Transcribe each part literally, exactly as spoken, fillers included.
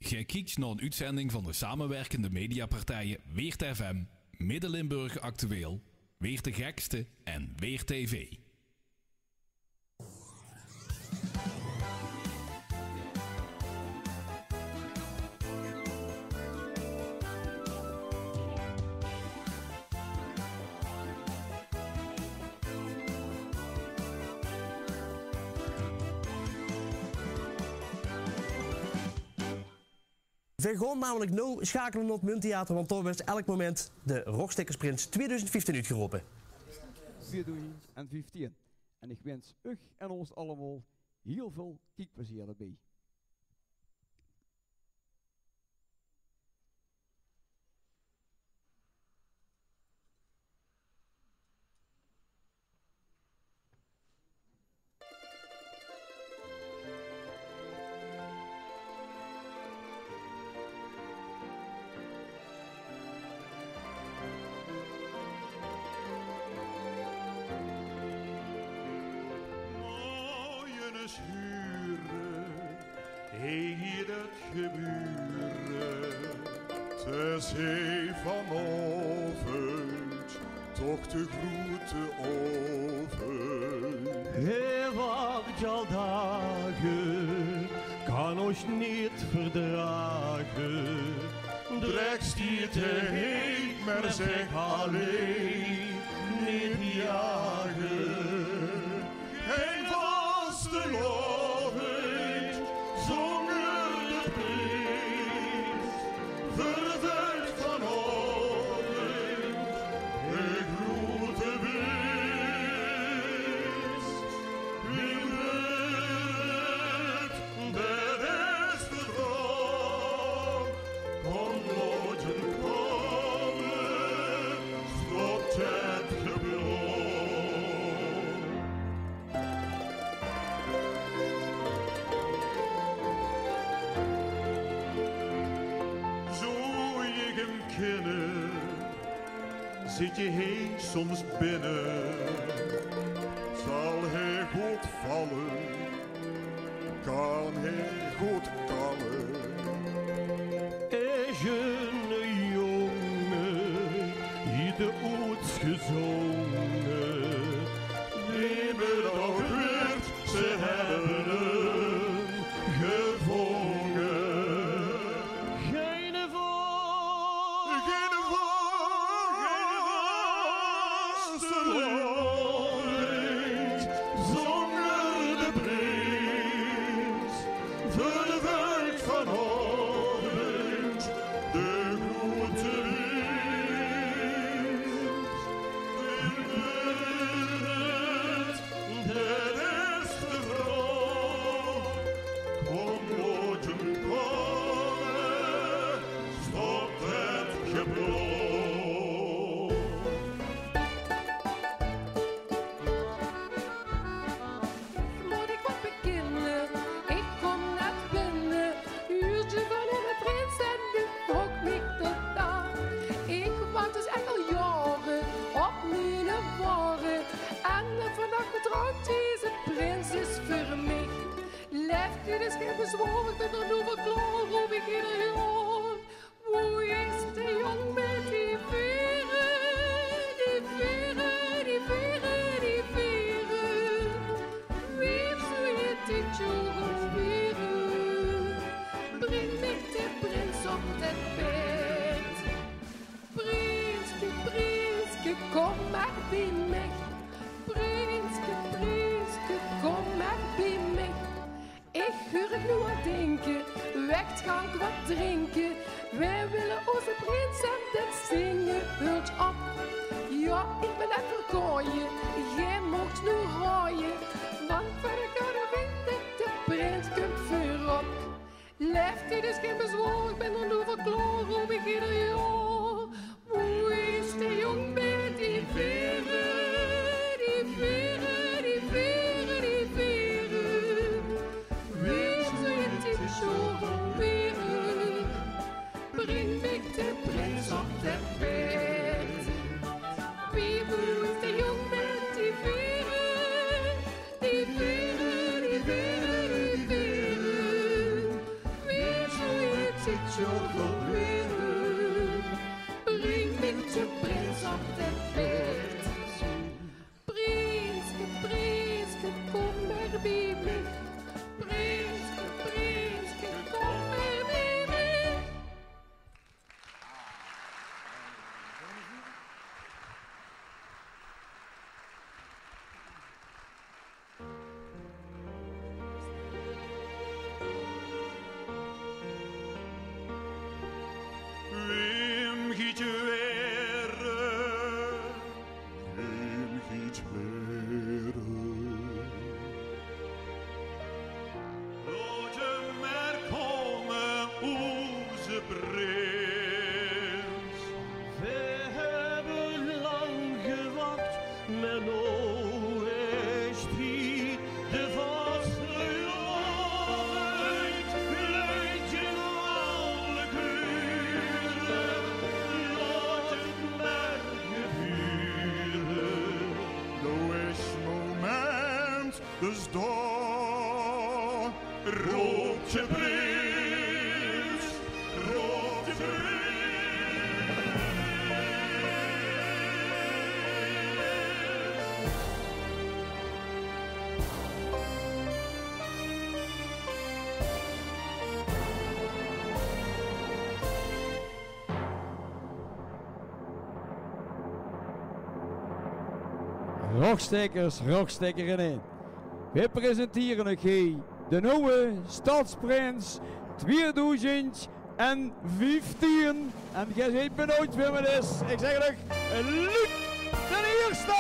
Geer kiekt nao 'n oetzending van de samenwerkende mediapartijen Weert F M, Midden-Limburg Actueel, Weert de Gekste en Weert T V. Veer gaon namelik noe sjakele nao 't Munttheater, want dao weurt elk moment de Rogstaekersprins twieëdoezend vieftien oetgerope. Twieëdoezend vieftien. En ich wins uch en ós allemaol hiel väöl kiekplezeer d'rbie. Mooi en schuur, hie hie dat gebeure. 't Is hie vanaovend toch de groete aovend. Hie wacht al dage, kan ós neet verdrage. Drek stiet hie, mer zèk allee, neet jage. Gein vastelaovend zónger de prins, vervöld vanaovend de groete wins. Wie weurt det is de vraog. Kom, laot 'm kómme, stop 't geblóf. Zou ich 'm kinne, zit hie soms binne. Zal hae good valle, kan hae good kalle. Is 'ne jónge, hie de oets gezónge. Wie me nog weurt, ze hebbe 'm gevónge. Geine va-, geine va-, geine vastelaovend zónger de prins, vervöld vanaovend de groete wins. Wie weurt det is de vraog. Kom, laot 'm kómme, stop 't geblóf. Mót ich waat bekinne? Ich kóm net binne. Huurtje van 'ne prins en die trok mich totaal. Ich wacht dus ech al jaore op miene ware. En vandaag getrouwd, deze prins is veur mich. Leeftied is gein bezwaar, ich bön d'r noe veur klaor, roop ich eder jaor. Woe is de jóng mit die vere, die vere, die vere, die vere? Wie zów 't dit jaor gaon vere? Bring mich de prins op 't bed. Prinske, prinske, kóm mer bie mich. Prinske, prinske, kóm mer bie mich. Ich huur 't noe al dinke, wègt, gank waat drinke. Veer wille ózze prins en det zinge. Huurtj op, jao, ich bön net verkaoje. Geer moogt noe raoje, want veer gaon vinge, de prins kump veurop. Leeftied is gein bezwaar, ich bön d'r noe veur klaor, roop ich eder jaor. Woe is de jóng mit die vere, die vere, die vere, die vere? Wie zów 't dit jaor gaon vere? Bring mich de prins op 't bed. Prinske, prinske, kom mer bie mich. Wem giet waere? Wem giet waere? Laot 'm mer kómme, oze prins. Veer höbbe lang gewach, mer noe is 't hie. De vastelaovend klink in alle geure. Laot 't mer gebeure. Noe is 't moment. Dus dao roop de prins, roop de prins. Rogstaekers, Rogstaekerinne. Veer presentere uch hie de nuje stadsprins twieëdoezend vieftien. En geer zeet benuujd wae 't is. Ich zègk uch, Luc d'n Ierste!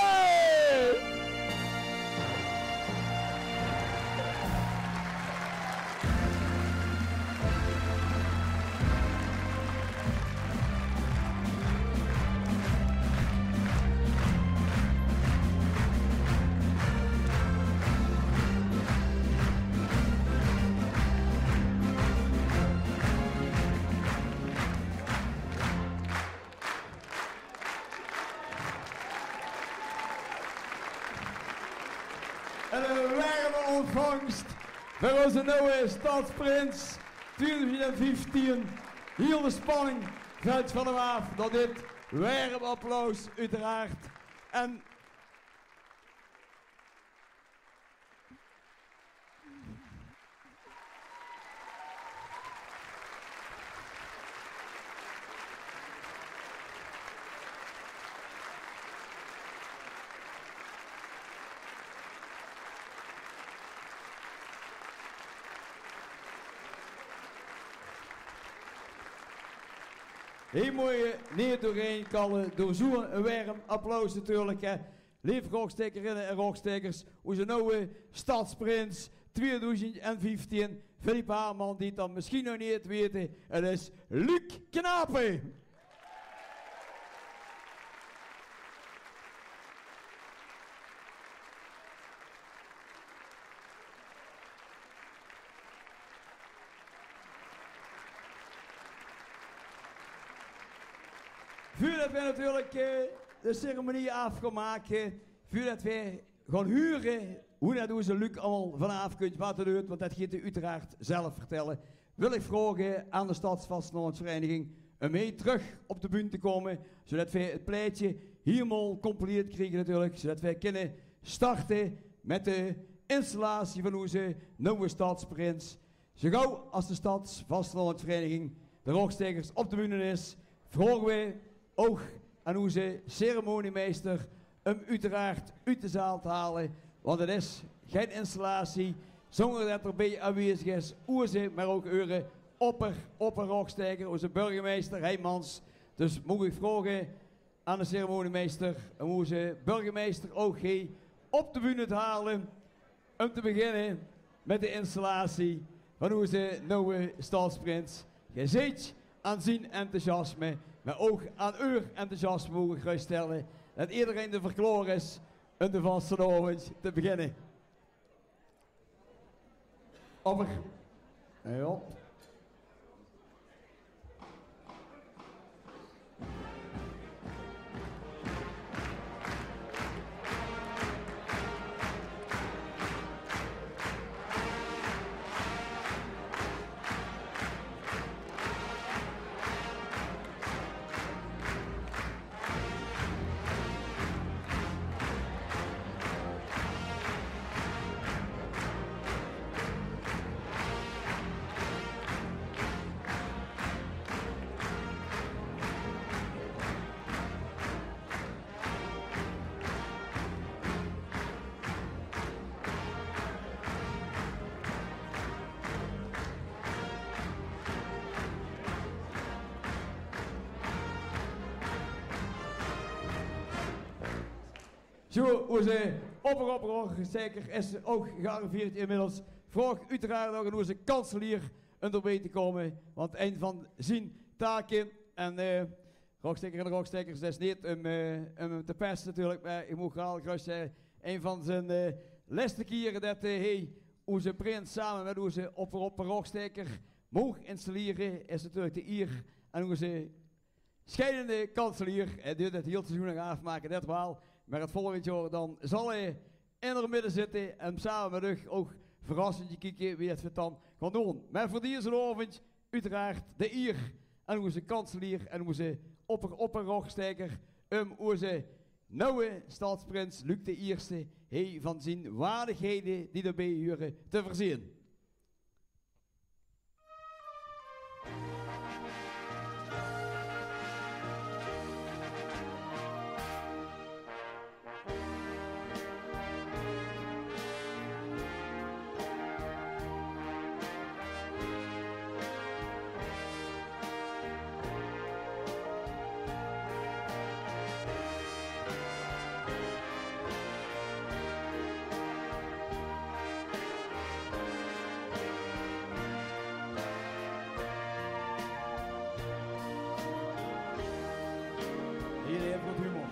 En ein werme ontvangst veur oze nuje stadsprins twieëdoezend vieftien. Hiel de spanning vèlt van 'm aaf door dit werm applaus, oeteraard. En Hie mós se neet doorhaer kalle, door zoe'n werm applaus natuurlik, hè. Leef Rogstaekerinne en Rogstaekers, oze nuje stadsprins twieëdoezend vieftien, Philippe Haarman, die 't dan mesjien nog neet weite, 't is Luc Knapen. Veurdet veer natuurlik, eh, de ceremonie aaf gaon make, veurdet veer gaon hure wie det oze Luc allemaol vanaaf kunt, waat 'r deit, want det geit 'r oeteraard zelf vertèlle, wil ich vraoge aan de Stadsvastelaovesvereiniging um hie trök op de bühne te kómme, zoedet veer 't plaetje hielemaol compleet kriege natuurlik, zoedet veer kinne starte mit de installatie van oze nuje stadsprins. Zoe gauw es de Stadsvastelaovesvereiniging, de Rogstaekers, op de bühne is, vraoge veer ouch aan oze ceremoniemeister um oeteraard oet de zaal te haole, want 't is gein installatie zónger det d'r bie aanwezig is oze, mer ouch eure opper, opper Rogstaeker, oze burgemeister Heijmans. Dus maag ich vraoge aan de ceremoniemeister um oze burgemeister ouch hie op de bühne te haole. Um te beginne mit de installatie van oze nuje stadsprins. Geer zeet aan zien enthousiasme, mer ouch aan eur enthousiasme, maag ich geröststelle, det ederein d'r verklaor is um de vastelaovend te beginne. Opper. Jao. Door oze opper-opper-rogstaeker is ouch gearriveerd inmiddels. Vraog oeteraard ouch aan oze kanselier um d'rbie te kómme, want ein van zien take, en eh, rogstaeker en rogstaekers, det is neet um, eh, um 'm te peste natuurlik, mer ich maag waal gerös zègke, ein van zien eh, lèste kiere det eh, hae oze prins same mit oze opper-opper-rogstaeker maag installere, is natuurlik de ier aan oze scheidende kanselier. Hae duit 't hiel seizoen nog aafmake, det waal. Mer 't volgend jaor dan zal hae in d'r midde zitte en same mit uch ouch verrassendje kieke wie 't v'r 't dan gaon doon. Mer veur dezen aovend oeteraard de ier aan oze kanselier en oze opper-opper-rogstaeker um oze nuje stadsprins Luc de Ierste, hae van zien waardighede die d'rbie hure, te veurzeen. Hiel effe wat humor.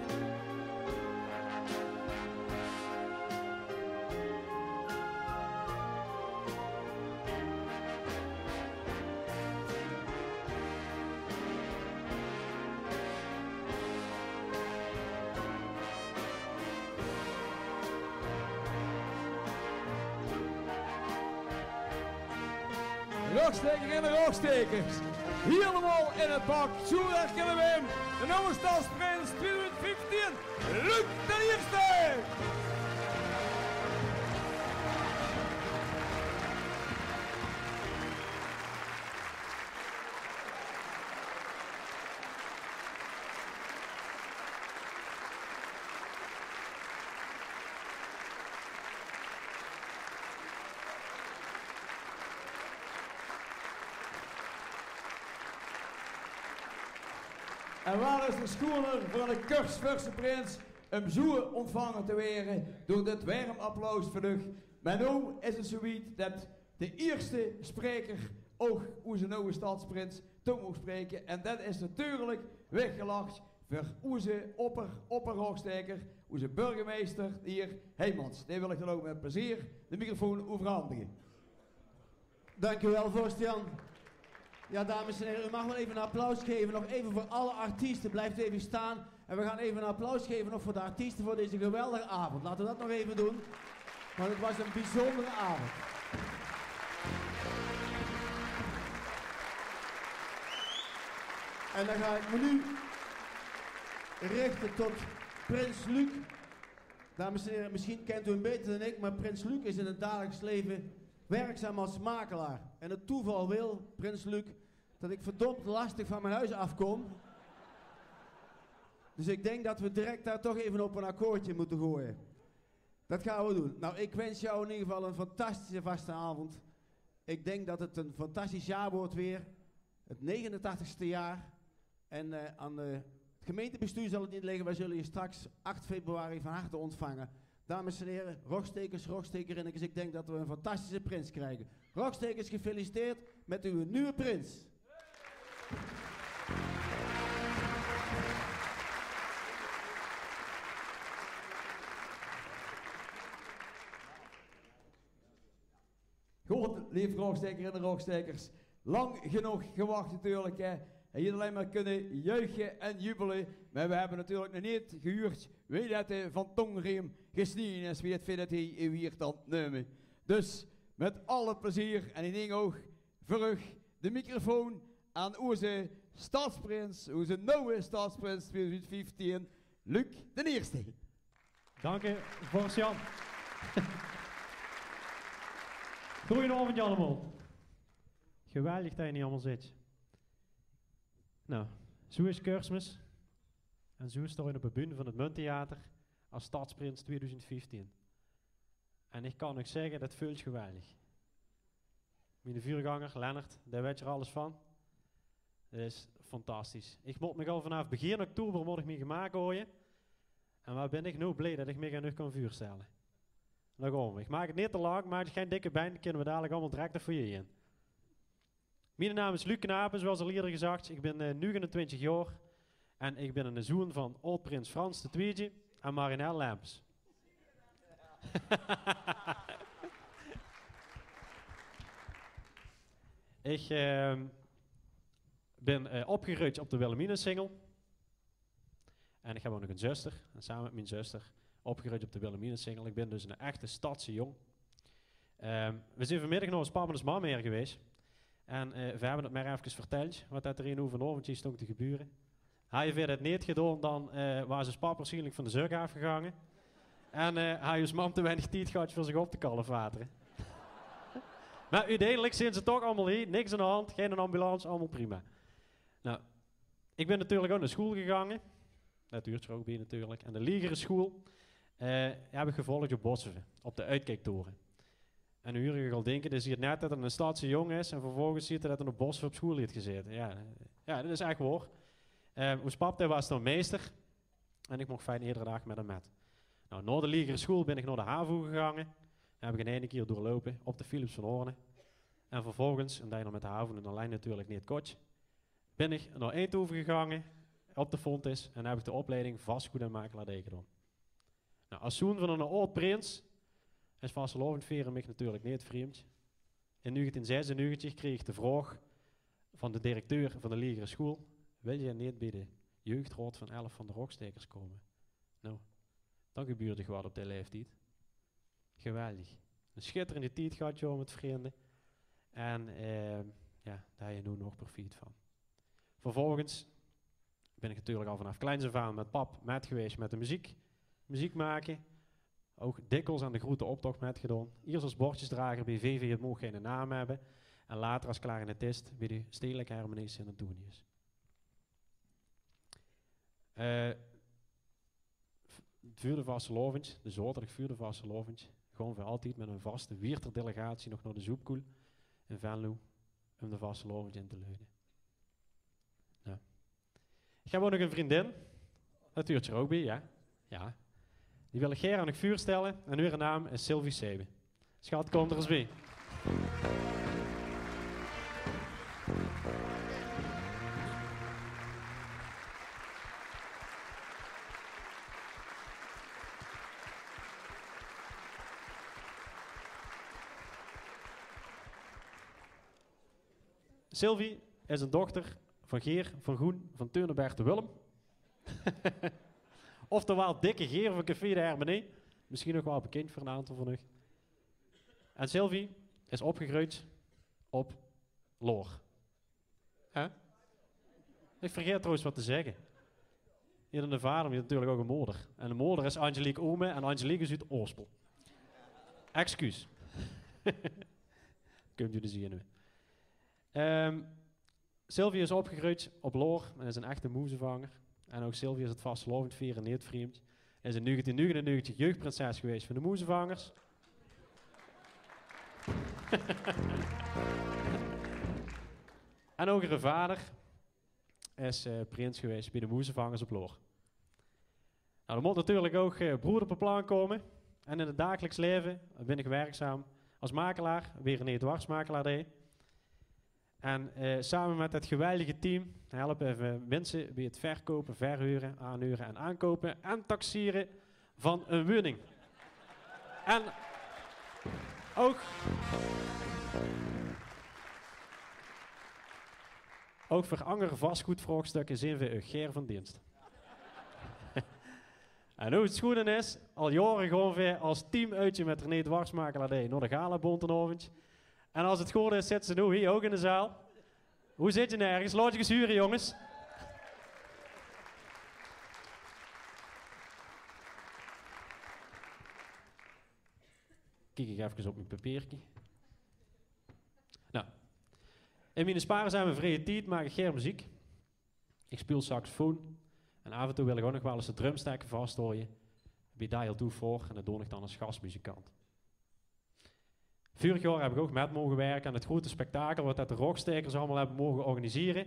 Rogstaeker en de rogstaekers. Hielemaol in 't pak. Zoe herkinne v'r 'm. De nuje stadsprins twieëdoezend vieftieën. Luc de Ierste. En waat is d'r sjoener veur eine kersverse prins um zoe ontvange te waere door dit werm applaus van uch. Mer noe is 't zoe wied det de ierste spraeker ouch oze nuje stadsprins toe maag spraeke. En det is natuurlik weggelag veur oze opper-opper-rogstaeker, oze burgemeister, de heer Heijmans. Dae wil ich dan ouch mit plezeer de microfoon euverhandige. Dank u wel, vorst Jan. Ja, dames en heren, u mag wel even een applaus geven. Nog even voor alle artiesten. Blijft u even staan. En we gaan even een applaus geven nog voor de artiesten voor deze geweldige avond. Laten we dat nog even doen. Want het was een bijzondere avond. En dan ga ik me nu richten tot prins Luc. Dames en heren, misschien kent u hem beter dan ik, maar prins Luc is in het dagelijks leven werkzaam als makelaar. En het toeval wil, prins Luc, dat ik verdomd lastig van mijn huis afkom. Dus ik denk dat we direct daar toch even op een akkoordje moeten gooien. Dat gaan we doen. Nou, ik wens jou in ieder geval een fantastische vastenavond. Ik denk dat het een fantastisch jaar wordt weer. Het negenentachtigste jaar. En eh, aan eh, het gemeentebestuur zal het niet liggen. Wij zullen je straks acht februari van harte ontvangen. Dames en heren, Rogstaekers, Rogstaekerinnekes, ik denk dat we een fantastische prins krijgen. Rogstaekers, gefeliciteerd met uw nieuwe prins. Good, leef Rogstaeker en de Rogstaekers. Lang genóg gewach natuurlik, hè. En hie allein mer kinne juiche en jubele. Mer we hebbe natuurlik nog neet gehuurd wie det, eh, van Tong Reem gesnieje is, wie 't feit det hae uch hie kan numme. Dus mit alle plezeer en ich dink ouch veur uch de microfoon aan oze stadsprins, oze nuje stadsprins twieëdoezend vieftieën, Luc d'n Ierste. Dank u, vorst Jan. Goeienaovend allemaol. Geweldig det geer hie allemaol zit. Nou, zoe is Kersmis. En zoe staon v'r op de bühne van 't Munttheater as stadsprins twieëdoezend vieftieën. En ich kan uch zègke, det veult geweldig. Miene veurganger, Lennart, dae weit d'r alles van. Det is fantastisch. Ich mót mich al vanaaf begin oktober mót ich mich gemaak haoje. En waat bin ich noe blie det ich mich aan uch kan veurstelle. Dao gaon v'r. Ich maak 't neet te lang, maak gein dikke bein, dan kinne v'r dalik allemaol direk de foyer in. Miene naam is Luc Knapen, zoals al ierder gezag. Ich bin, eh, nuugenentwintjig jaor en ich bin eine zoon van aod-prins Frans de Twiede en Marinelle Lempens. Ich, ehm, bin, eh, opgegreujd op de Wilhelminasingel. En ich höb ouch nog ein zuster. En same mit mien zuster opgegreujd op de Wilhelminasingel. Ich bin dus eine echte stadse jóng. Ehm, v'r zeen vanmiddig nao ós pap en ós mam haer gewaes. En, eh, v'r höbbe 't mer efkes vertèld, waat det d'r hie noe vanaovendj hie stóng te gebeure. Haje v'r det neet gedaon, dan, eh, waas ós pap waarsjienlik van de zök aafgegange. En, eh, haje ós mam te weinig tied gehad veur zich op te kalefatere. Mer oeteindelik zeen ze toch allemaol hie, niks aan de hand, gein ambulance, allemaol prima. Nou, ich bin natuurlik ouch nao school gegange. Det huurt d'r ouch bie natuurlik. En de liegere school, eh, höb ich gevolgdj op Boshove, op de Oetkiektoere. En noe huur ich uch al dinke, dae zeet net det 'r eine stadse jóng is en vervolges zeet 'r det 'r op Boshove op school haet gezaete. Jao, jao, det is ech waor. Eh, ós pap, dae waas dao meister en ich moch fijn edere daag mit 'm mit. Nou, nao de liegere school bin ich nao de havo gegange. Höb ich in eine kier doorloupe op de Philips van Horne. En vervolges, en det se dan mit de havo allein natuurlik neet kóns, bin ich nao Eindhove gegange, op de Fontys, en höb ich de opleiding vastgood en makelaardij gedaon. Nou, es zoon van eine aod-prins is vastelaovendj viere mich natuurlik neet vreemd. In nuugetieën zesennuugetjig kreeg ich de vraog van de directeur van de liegere school: "Wils se neet bie de jeugdraod van elf van de Rogstaekers kómme?" Nou, dan gebeurt d'r waat op dae laeftied. Geweldig. Ein sjitterende tied gehad, jao, mit vrunj. En, eh, jao, dao höb ich noe nog profiet van. Vervolges bin ich natuurlik al vanaaf kleins aaf aan mit pap mit gewaes mit de meziek. Meziek make. Ouch dèkkels aan de groeten optoch mitgedaon. Iers es bordjesdrager bie V V Het Moog Geine Naam Hebbe. En later es klarinettist bie de Stedelijke Harmonie Sint Antonius. Eh, v-, veur de vastelaovendj, de zaoterdig veur de vastelaovendj, gaon v'r altied mit ein vaste Wieërter delegatie nog nao de Zoepkoel in Venlo um de vastelaovendj in te luide. Jao. Ich höb ouch nog ein vrundin. Det huurt d'r ouch bie, jao. Jao. Die wil ich gaer aan uch veurstelle. En häöre naam is Sylvie Sebe. Sjat, kóm d'r ins bie. Sylvie is ein dochter van Geer van Goen van Teun en Bert de Wulm. Oftewaal Dikke Geer van Café de Hermenie. Mesjien nog waal bekindj veur ein aantal van uch. En Sylvie is opgegreujdj op Laor. Hè? Ich vergaet trouwens waat te zègke. Jao, eine vader, mer natuurlik ouch ein moder. En de moder is Angelique Omen en Angelique is oet Ospel. Excuus. Kump door de zenuwe. Ehm, Sylvie is opgegreujdj op Laor en is ein echte moezevanger. En ouch Sylvie is 't vastelaovendj viere neet vreemd. Is in nuugetieën nuugenennuugetjig jeugdprinses gewaes van de Moezevangers. En ouch häöre vader is, eh, prins gewaes bie de Moezevangers op Laor. Nou, d'r mót natuurlik ouch, eh, brood op de plank kómme. En in 't dagelijks laeve bin ich werkzaam es makelaar bie René Dwars Makelaardij. En, eh, same mit det geweldige team helpe v'r minse bie 't verkoupe, verhure, aanhure en aankoupe en taxere van ein woning. En ouch, ouch veur anger vastgoodvraogstukke zeen v'r uch gaer van deens. En wie 't sjoen is, al jaore gaon v'r es team oet mit René Dwars Makelaardij nao de Gala Bóntje Aovendj. En es 't good is, zitte ze noe hie ouch in de zaal. Wie zit geer noe? Laot uch ins hure, jónges. Kiek ich efkes op mien papierke. Nou, in miene spaarzame vrieje tied maak ich gaer meziek. Ich speul saxofoon en aaf en toe wil ich ouch nog waal ins de drumstekke vasthaoje bie Dial Too Far en det doon ich dan es gasmuzikant. Veurig jaor höb ich ouch mit moge wirke aan 't groete spektakel waat det de Rogstaekers allemaol höbbe moge organisere.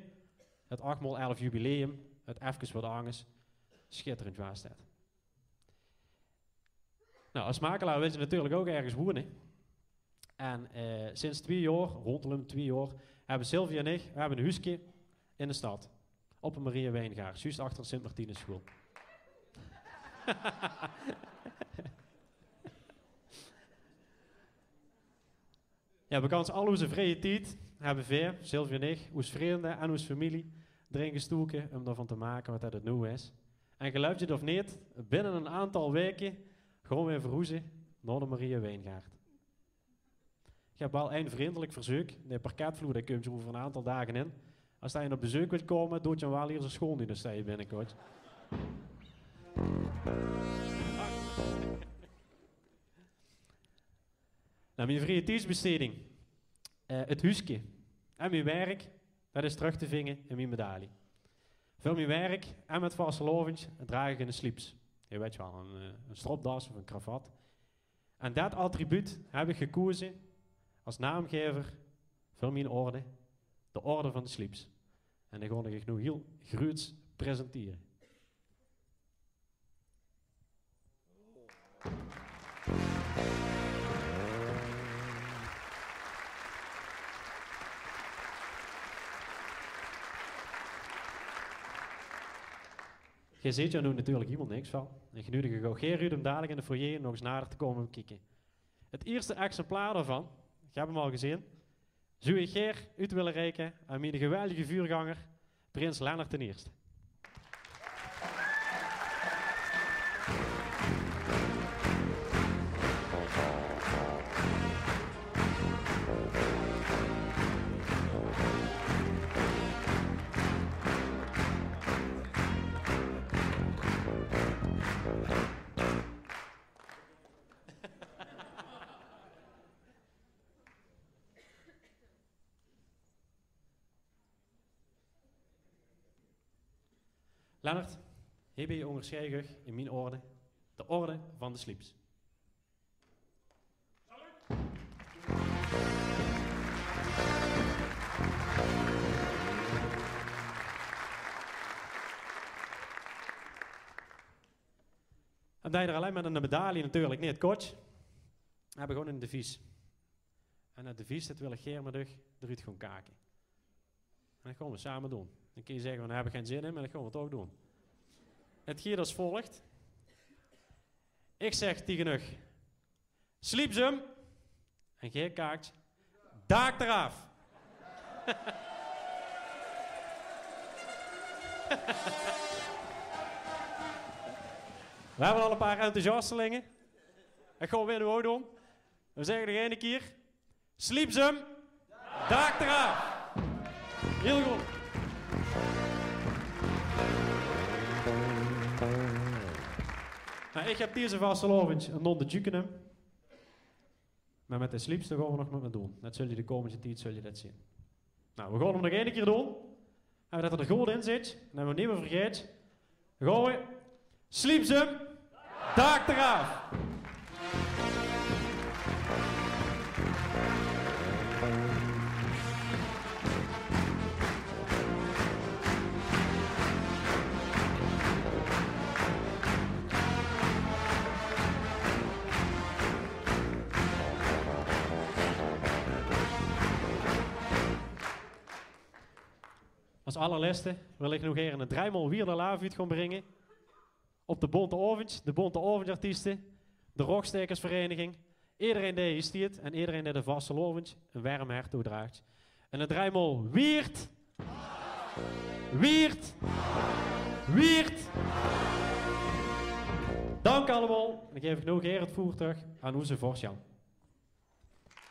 't Ach maol elf jubileum, 't Efkes Waat Angers. Sjitterend waas det. Nou, as makelaar wils se natuurlik ouch örges woeëne. En eh, sinds twieë jaor, róndjóm twieë jaor, höbbe Sylvia en ich, veer höbbe ein huuske in de stad. Op de Maria Wijngaard, zjus achter de Sint-Martinussjoeël. Jao, bekans al oze vrieje tied höbbe veer, Sylvia en ich, oze vrunj en oze femilie d'rin gestoke óm d'rvan te make wat det 't noe is. En geluif 't of neet, binne ein aantal waeke gaon veer verhoeze nao de Maria Wijngaard. Ich höb waal ein vrundelik verzeuk. De parketvloer, dae kump d'r euver ein aantal daag in. As se op bezeuk wils kómme, doot se waal hie zoe'n sjoon in, dan steit binnekoeëts. Nou, mien vrieje tiedsbesteding. Eh, 't huuske. En mien werk, det is trök te vinge in mien medalje. Veur mien werk en mit vastelaovend draag ich ein slips. Geer wèt waal, ein, eh, ein stropdas of ein kravat. En det attribuut höb ich gekoze as naamgaever veur mien orde, de Orde van de Slips. En dae gaon ich uch noe hieël gruuts presentere. Geer zeet d'r noe natuurlik hieëlemaol niks van. Ich nuuedig uch ouch gaer oet óm dalik in de foyer nog ins nader te kómme bekieke. 't Ierste exemplaar d'rvan, ich höb 'm al gezeen, zów ich gaer oet wille reike aan miene geweldige vuurganger, prins Lennart d'n Ierste. Lennart, hierbie óngersjeid ich uch in mien orde, de Orde van de Slips. En det se d'r allein mit ein medalje natuurlik neet kóns, höb ich gewoon ein devies. En det devies, det wil ich gaer mit uch d'roet gaon kake. En det gaon v'r same doon. Dan kóns se zègke van: "Dao höb ich gein zin in," mer det gaon v'r toch doon. 't Geit as volg. Ich zèk taenge uch: "Slips óm." En geer kaakt: "Daak d'raaf." V'r höbbe al ein paar enthousiastelinge. Det gaon v'r noe ouch doon. V'r zègke nog eine kieër: "Slips óm, daak d'raaf." Hieël good. Nou, ich höb deze vastelaovend ein nonde Tjukenum. Mer mit de slips, dao gaon v'r nog mit waat doon. Det zult geer de kómmende tied, zult geer det zeen. Nou, v'r gaon 'm nog eine kieër doon. En det 'r d'r good in zit. En det v'r 'm neet mieër vergaete. Dao gaon v'r. Slips óm. Daak d'raaf. As allerlèste wil ich nog effe ein driemaal Wieërt Alaaf oet gaon bringe op de Bonte Aovendj, de Bonte Aovendjartieste, de Rogstaekersvereniging, ederein dae hie steit en ederein dae de vastelaovendj ein werm hert toedraag. En ein driemaal Wieërt, Wieërt, Wieërt. Dank allemaol. En dan gaef ich noe gaer 't woord trök aan oze vors Jan.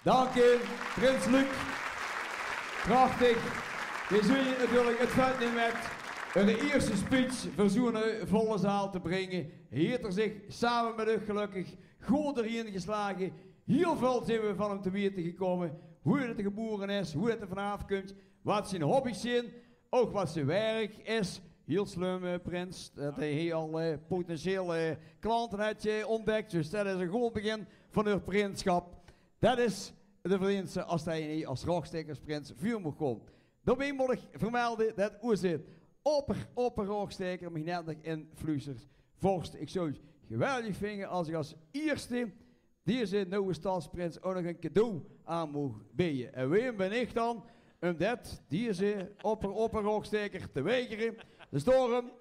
Dank uch, prins Luc. Prachtig. Geer zeet 't natuurlik, 't vèlt neet mit. Ein ierste speech veur zoe'n volle zaal te bringe. Haet 'r zich same mit uch gelökkig good d'rhieër geslage. Hieël väöl zeen v'r van häöm te weite gekómme. Wie det 'r gebore is, wie det 'r vanaaf kump, waat zien hobby's zeen. Ouch waat zien werk is, hieël slum, eh, prins, det hae hie al, eh, potentiële, eh, klante haet, eh, óntdèk. Dus det is ein good begin van häör prinssjap. Det is de verdienste as det se hie as Rogstaekersprins veur moch kómme. Daobie mót ich vermelde det oze opper, opper Rogstaeker mich net nog influustert: "Vors, ich zów geweldig vinge es ich es ierste deze nuje stadsprins ouch nog ein cadeau aan moog beje. En wae bin ich dan? Umdet deze opper-, opperrogstaeker te weigere. Dus daorum,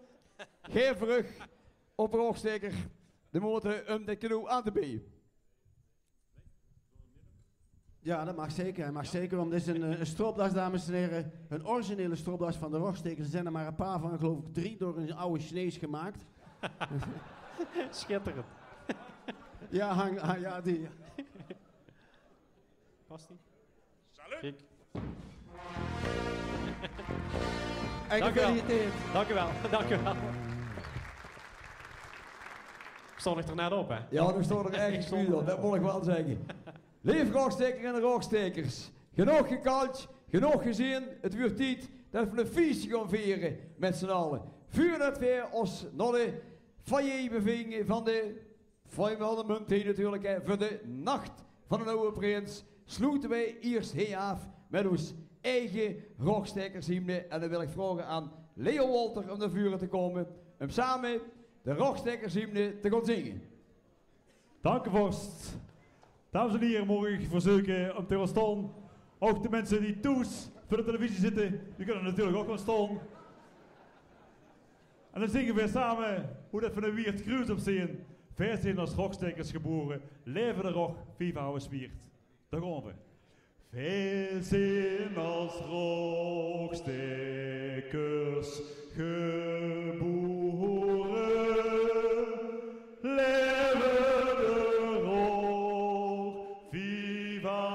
gaef veur uch, opperrogstaeker, de moeite um det cadeau aan te beje. Ja, det maag zeker. Maag zeker, want dit is ein, eh, ein stropdas, dames en here. Ein originele stropdas van de Rogstaekers. D'r zeen d'r mer ein paar van, geluif ich, drie door ein aw Chinees gemaak. Sjitterend. Ja, hang, ah, ja, die. Past die? Salut! Kiek. En gefeliciteerd. Dank u wel. Dank u wel. Ik stond er net op, hè? Ja, doe stond er ech good op, det mót ich waal zègke. Leef Rogstaeker en Rogstaekers, genóg gekald, genóg gezeen. Het wuuert tied det v'r ein fieske gaon viere mit z'n alle. Veurdet v'r ós nao de foyer bevinge van de Foyer van de Munt hie natuurlik, hè, veur de nach van de nuje prins, sloete v'r ierst hie aaf mit ós eige Rogstaekershymne. En dan wil ich vraoge aan Leo Wolter um nao veure te kómme, um same de Rogstaekershymne te gaon zinge. Dank u, vorst. Dames en heren, mag ik u verzoeken om te gaan staan. Ook de mensen die thuis voor de televisie zitten, die kunnen natuurlijk ook gaan staan. En dan zinge we samen hoe dat we een Wiert Kruis op zien. Wij zijn als Rogstaekers geboren. Leven de Rog, viva Aoste Wiert. Daar gaan we. Wij zijn als Rogstaekers geboren. Leven de Rog, viva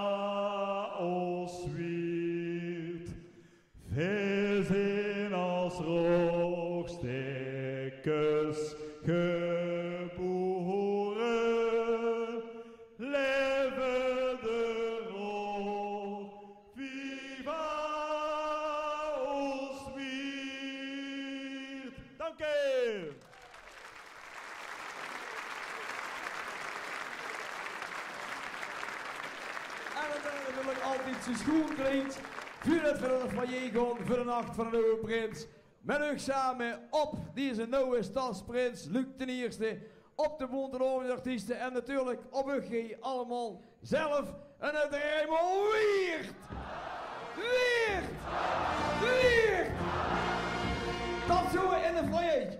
Aoste Wiert. Wij zijn als Rogstaekers geboren. Leven de Rog, viva Aoste Wiert. Dank u. En het is natuurlijk altied zo schoen klinkt. Vuur het veur de foyer gaon, veur de nach van de nuje prins. Mit uch same op deze nuje stadsprins, Luc d'n Ierste. Op de Bonte Oranje Artieste en natuurlijk op uch allemaal zelf. En het Raymond Wiert! Wiert! Wiert! Tot zo in de foyer.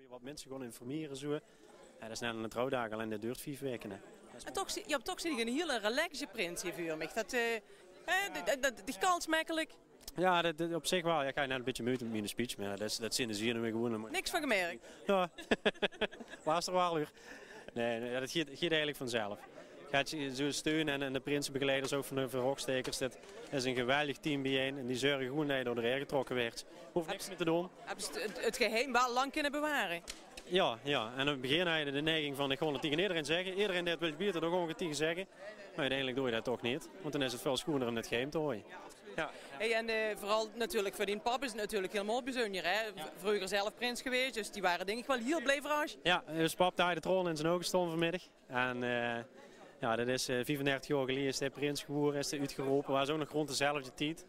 Wat minse gewoen informere, zoe. Ja, dat is net aan de trouwdaag, allein dat duurt vief weke, hè. En toch, zie- ja, toch zie ik een hele relaxte prins hier veur mich. Dat, eh, hè, dat, dat, dat, die kals makkelijk. Ja, dat, dat op zich wel. Ja, ik ga net een beetje moeite met mijn speech, maar dat, is- dat zien de zienen weer gewoen. Niks van gemerkt. Ja, was er wel weer. Nee, nee, dat geet, geet eigenlijk vanzelf. Gaat je zo steun en, en de prinsenbegeleiders ook van de Rogstaekers, dat is een geweldig team bijeen. En die zorgen gewoon dat je door de rij getrokken werd. Hoeft niks meer te doen. Hebben ze het, het geheim wel lang kunnen bewaren? Ja, ja. En in het begin had je de neiging van: ik ga het tegen iedereen zeggen. Iedereen die het wil weten, dan gewoon het tegen zeggen. Maar uiteindelijk doe je dat toch niet. Want dan is het veel schoner om het geheim te houden. Ja. Hey, en eh, vooral natuurlijk voor die pap is het natuurlijk helemaal bijzonder, hè? Vroeger zelf prins geweest, dus die waren denk ik wel heel blij verrast. Ja, dus pap, daar de tranen in zijn ogen stonden vanmiddag. En eh, ja, dat is eh, vijfendertig jaar geleden is hij prins geworden, is hij uitgeroepen. Was ook nog rond dezelfde tijd.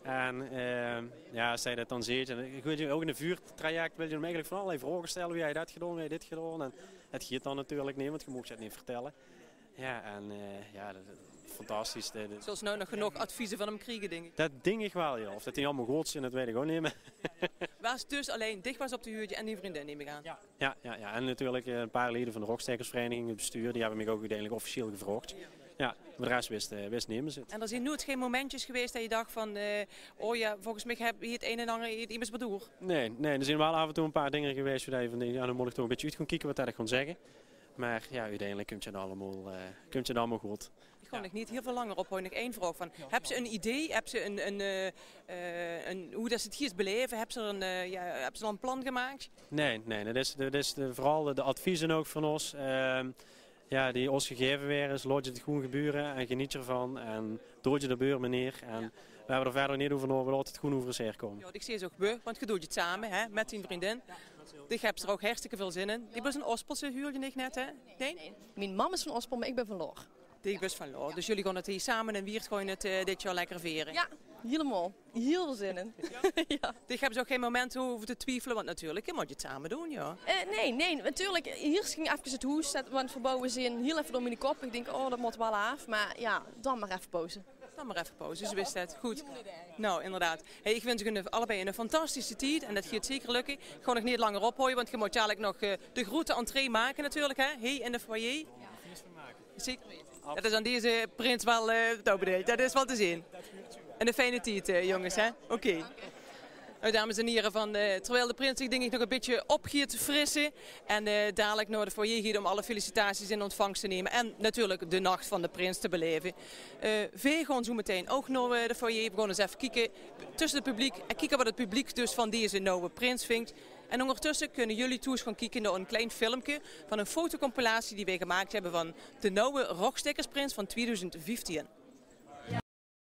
En eh, ja, als hij dat dan ziet, en goed, ook in een vuurtraject wil je hem eigenlijk van allerlei vragen stellen. Wie heb je dat gedaan, wie heb je dit gedaan? En het giet dan natuurlijk niet, want je mocht het niet vertellen. Ja, en eh, ja, dat, fantastisch. Dat, dat Zoals nou nog genoeg adviezen van hem kriegen, denk ik. Dat ding ik wel, ja. Of dat die allemaal goed zijn, dat weet ik ook niet meer. Was dus alleen dicht was op de huurtje en die vriendin, neem ik aan. Ja, ja, ja. En natuurlijk eh, een paar leden van de Rogstaekersvereniging, het bestuur, die hebben mij ook uiteindelijk officieel gevraagd. Ja, voor de rest wist, eh, wist niemand het. En er zijn nooit geen momentjes geweest dat je dacht van, eh, oh ja, volgens mij heb je het een en ander, het immers bedoel. Nee, nee, er zijn wel af en toe een paar dingen geweest waar je van denkt, ja, dan moet ik toch een beetje uit gaan kijken wat dat ik gaan zeggen. Maar ja, uiteindelijk komt het allemaal, eh, komt het allemaal goed. Ik ga nog niet heel veel langer ophouden. Nog één vraag van, heb ze een idee? Heb ze een, een, eh, eh, een hoe dat ze het hier beleven? Heb ze een, eh, ja, heb ze al een plan gemaakt? Nee, nee, dat is, dat is de, vooral de, de adviezen ook van ons. Ehm, ja, die ons gegeven weer is, laat je het gewoon gebeuren en geniet ervan. En doe je de beur meneer. En we hebben er verder niet over na, we laten het gewoon over ons heen komen. Ja, ik zie ze ook we, want je doet het samen, hè, met die vriendin. Die hebt er ook hartstikke veel zin in. Die was een Ospelse, huurde ik net, hè? Nee? Mijn mam is van Ospel, maar ik ben van Loor. Die was van Loor. Dus jullie gaan het hier samen in Wieërt gewoon het, eh, dit jaar lekker vieren? Ja, helemaal. Heel veel zin in. Ja. Die hebben ze ook geen moment hoeven te twijfelen, want natuurlijk, je moet het samen doen, ja. Eh, nee, nee, natuurlijk. Hier ging even het hoes, want verbouwen zin heel even door mijn kop. Ik denk, oh, dat moet wel af. Maar ja, dan maar even pauze. Dan maar even pauze, zo is het. Goed. Nou, inderdaad. Hey, ik wens jullie allebei een fantastische tijd en dat gaat zeker lukken. Ik ga nog niet langer ophouden, want je moet dadelijk nog eh, de grote entree maken natuurlijk, hè? Hey, in de foyer. Zeker weten. Dat is aan deze prins wel eh toebedeeld. Dat is wel te zien. En een fijne tijd, eh, jongens, hè? Oké. Nou, dames en heren, van, eh, terwijl de prins zich denk ik nog een beetje op gaat frissen en eh, dadelijk naar de foyer gaat om alle felicitaties in ontvangst te nemen en natuurlijk de nacht van de prins te beleven. Eh veer gaan zo meteen ook naar eh, de foyer. We gaan eens even kijken tussen het publiek en kijken wat het publiek dus van deze nieuwe prins vindt. En ondertussen kunnen jullie thuis gaan kijken naar een klein filmpje van een fotocompilatie die wij gemaakt hebben van de nieuwe Rogstaekersprins van tweeduizend vijftien.